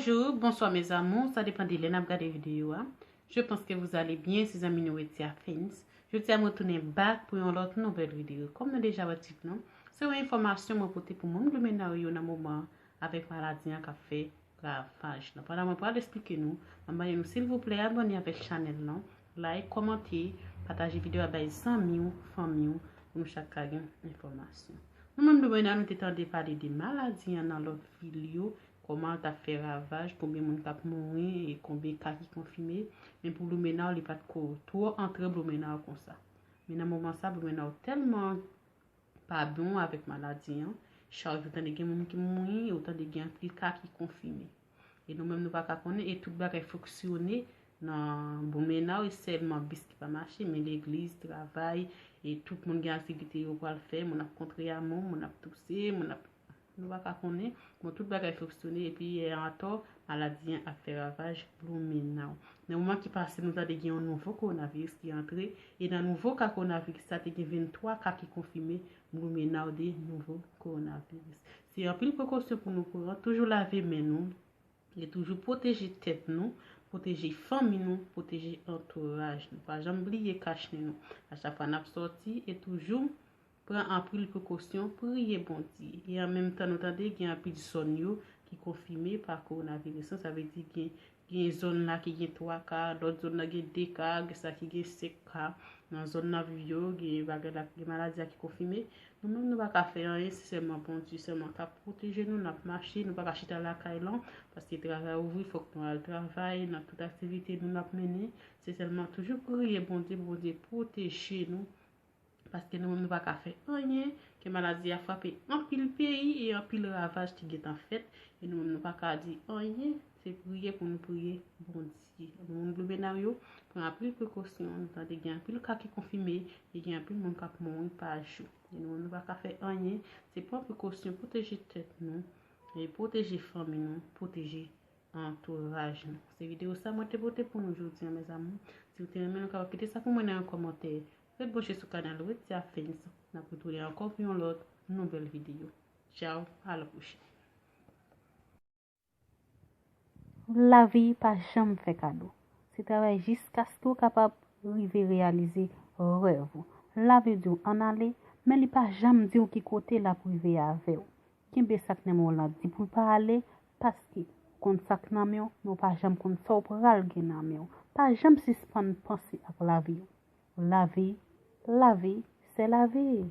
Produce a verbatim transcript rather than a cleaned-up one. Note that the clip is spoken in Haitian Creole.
Bonjour, bonsoir mes amours, sa depann de lè n ap gade videyo a. Je pense que vous allez bien, se zanmi nou Wetia Fins. Jodi a mwen tounen back pou yon lòt nouvèl videyo. Kòm nou deja wè tit lan, se yon enfòmasyon mwen pote pou moun Blumenau yo nan moman avèk maladi an k ap fè ravaj lan. Pandan mwen pral esplike nou, mwen mande nou silvouplè abòne avèk chanèl lan, like, kòmante, pataje videyo a bay zanmi w, fanmi w, pou nou chak ka gen enfòmasyon. Nou menm Blumenau, nou te tande pale de maladi an nan lòt vil yo, kòman l t ap fè ravaj, konbyen moun k ap mouri e konbyen ka ki konfime. Men pou Blumenau, li pa t ko twò antre Blumenau konsa. Men nan moman sa, Blumenau tèlman pa bon avèk maladi an, chak jou tande gen moun ki mouri, ou tande gen anpil ka ki konfime. E nou menm nou pa ka konnen, e tout bagay fonksyone nan Blumenau, e sèlman bis ki pa mache, men legliz, travay, e tout moun gen aktivite yo pral fè, moun ap kontre a moun, moun ap touse, moun ap nou pa ka konnen. Bon, tout bagay fonksyone, epi yè atò, maladi an ap fè ravaj Blumenau. Nan moman ki pase, nou tande gen yon nouvo kowonaviris ki antre, e nan nouvo ka kowonaviris sa, te gen venntwa ka ki konfime Blumenau de nouvo kowonaviris. Se anpil prekosyon pou nou pran, toujou lave men nou, e toujou pwoteje tèt nou, pwoteje fanmi nou, pwoteje antouraj nou. Pa janm bliye kach nen nou a chak fwa n ap sòti, e toujou pran anpil prekosyon, priye Bondye. E an menm tan, nou tande gen anpil zòn yo ki konfime pa kowonaviris lan. Sa vle di gen, gen zòn la ki gen twa ka, lòt zòn nan gen de ka, gen sa ki gen senk ka. Nan zòn n ap viv yo, gen bagay la, gen maladi a ki konfime. Nou menm nou pa ka fè anyen, se sèlman Bondye sèlman k ap pwoteje nou, n ap mache, nou pa ka chita lakay lan, paske travay ouvri, fòk nou al travay, nan tout aktivite nou n ap mennen, se sèlman toujou priye Bondye, Bondye pwoteje nou, paske nou menm nou pa ka fè anyen, ke maladi a frape anpil peyi e anpil ravaj ki gentan fèt, e nou menm nou pa ka di anyen, se priye pou nou priye Bondye. Moun Blumenau yo pran anpil prekosyon, nou tande gen anpil ka ki konfime, e gen anpil moun k ap mouri pa jou. E nou menm nou pa ka fè anyen, se pran prekosyon, pwoteje tèt nou, e pwoteje fanmi nou, pwoteje antouraj nou. Se videyo sa mwen te pote pou nou jodi a, mes amours. Si w te renmen, nou kapab kite sa pou mwen nan yon kòmantè. Ret branche sou kanal Wetia Fins. N ap retounen ankò pou yon lòt nouvèl videyo. Tchao, a la pwochèn. Lavi pa janm fè kado. Se travay jiskaske w kapab rive reyalize rèv ou. Lavi di w ann ale, men li pa janm di w ki kote l ap rive avè w. Kenbe sa k nan men w lan di pou l pa ale, paske w konn sa k nan men w, men w pa janm konn sa w pral gen nan men w. Pa janm sispann panse ak lavi w. Lavi, lavi, se lavi.